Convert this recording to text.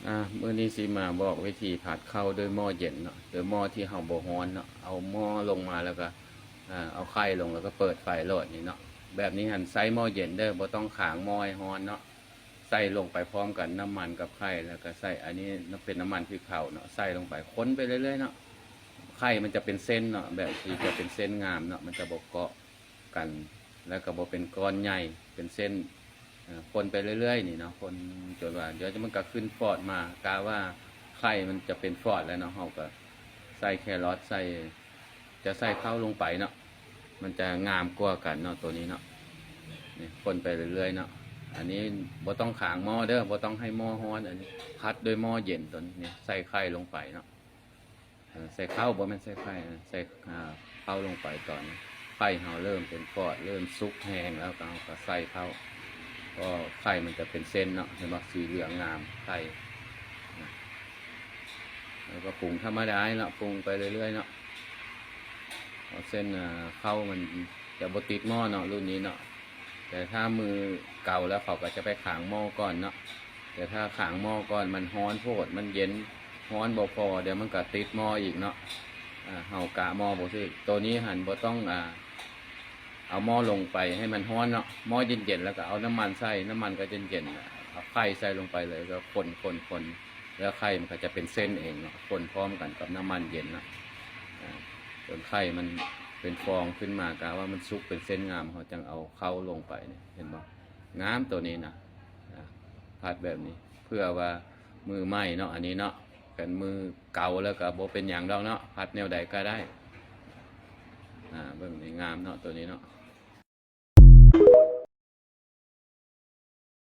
ອ່າ ມື້ນີ້ຊິມາບອກວິທີຜັດເຂົ້າດ້ວຍໝໍ້ເຢັນເນາະ ໂດຍໝໍ້ທີ່ເຮົາບໍ່ຮ້ອນເນາະ. ເອົາໝໍ້ລົງມາແລ້ວກໍ ອ່າ ເອົາໄຂ່ລົງ ແລ້ວກໍເປີດໄຟໂລດນີ້ເນາະ. ແບບນີ້ຫັ້ນໃຊ້ໝໍ້ເຢັນເດີ ບໍ່ຕ້ອງຄ້າງໝໍ້ໃຫ້ຮ້ອນເນາະ. ໃສ່ລົງໄປພ້ອມກັນ ນ້ຳມັນກັບໄຂ່ ແລ້ວກໍໃສ່ ອັນນີ້ເປັນນ້ຳມັນທີ່ເຂົາເນາະ ໃສ່ລົງໄປ ຄົນໄປເລື້ອຍໆເນາະ. ໄຂ່ມັນຈະເປັນເສັ້ນເນາະ ແບບທີ່ຈະເປັນເສັ້ນງາມເນາະ ມັນຈະບໍ່ເກາະກັນ ແລ້ວກໍບໍ່ເປັນກ້ອນໃຫຍ່ ເປັນເສັ້ນ. ເອີ ຄົນໄປເລື້ອຍໆນີ້ເນາະ ຄົນຈົນວ່າ ດຽວມັນກໍຂຶ້ນຟອດມາ ກະວ່າໄຂ່ມັນຈະເປັນຟອດແລ້ວເນາະ ເຮົາກໍໃສ່ແຄຣອດ ໃສ່ ຈະໃສ່ເຂົ້າລົງໄປເນາະ ມັນຈະງາມກວ່າກັນເນາະ ໂຕນີ້ເນາະ. ນີ້ຄົນໄປເລື້ອຍໆເນາະ. ອັນນີ້ບໍ່ຕ້ອງຄ້າງໝໍ້ເດີ ບໍ່ຕ້ອງໃຫ້ໝໍ້ຮ້ອນ ອັນນີ້ຜັດດ້ວຍໝໍ້ເຢັນ ໂຕນີ້ ນີ້ໃສ່ໄຂ່ລົງໄປເນາະ. ເອີ ໃສ່ເຂົ້າ ບໍ່ແມ່ນໃສ່ໄຂ່ ໃສ່ ອ່າ ເຂົ້າລົງໄປ. ຕອນໄຂ່ເຮົາເລີ່ມເປັນຟອດ ເລີ່ມສຸກແຮງແລ້ວ ກໍເຮົາກໍໃສ່ເຂົ້າ ກໍໄຂ່ມັນຈະເປັນເສັ້ນເນາະ ເຫັນບໍ່ ສີເຫຼືອງງາມໄຂ່. ແລ້ວກໍປຸງທຳມະດາເນາະ ປຸງໄປເລື້ອຍໆເນາະ. ເອົາເສັ້ນ ເຂົ້າມັນຈະບໍ່ຕິດໝໍ້ເນາະ ລຸ້ນນີ້ເນາະ. ແຕ່ຖ້າມືເກົ່າແລ້ວ ເຂົາກໍຈະໄປຄ້າງໝໍ້ກ່ອນເນາະ. ແຕ່ຖ້າຄ້າງໝໍ້ກ່ອນ ມັນຮ້ອນໂພດ ມັນເຢັນ ຮ້ອນບໍ່ພໍ ດຽວມັນກໍຕິດໝໍ້ອີກເນາະ. ເຮົາກະໝໍ້ບໍ່ຖືກ. ໂຕນີ້ຫັ້ນບໍ່ຕ້ອງ ອ່າ ເອົາໝໍ້ລົງໄປໃຫ້ມັນຮ້ອນເນາະ ໝໍ້ເຢັນໆ ແລ້ວກໍເອົານ້ຳມັນໃສ່ ນ້ຳມັນກໍເຢັນໆ ເອົາໄຂ່ໃສ່ລົງໄປເລີຍ ກໍຄົນໆໆ ແລ້ວໄຂ່ມັນກໍຈະເປັນເສັ້ນເອງເນາະ ຄົນພ້ອມກັນກັບນ້ຳມັນເຢັນເນາະ. ຈົນໄຂ່ມັນເປັນຟອງຂຶ້ນມາ ກະວ່າມັນສຸກເປັນເສັ້ນງາມ ເຮົາຈັ່ງເອົາເຂົ້າລົງໄປນີ້ ເຫັນບໍ່ ງາມໂຕນີ້ນະ. ຜັດແບບນີ້ ເພື່ອວ່າມືໃໝ່ເນາະ ອັນນີ້ເນາະ. ຄັນມືເກົ່າແລ້ວກໍບໍ່ເປັນຫຍັງດອກເນາະ ຜັດແນວໃດກໍໄດ້. ອ່າ ເບິ່ງນີ້ ງາມເນາະ ໂຕນີ້ເນາະ.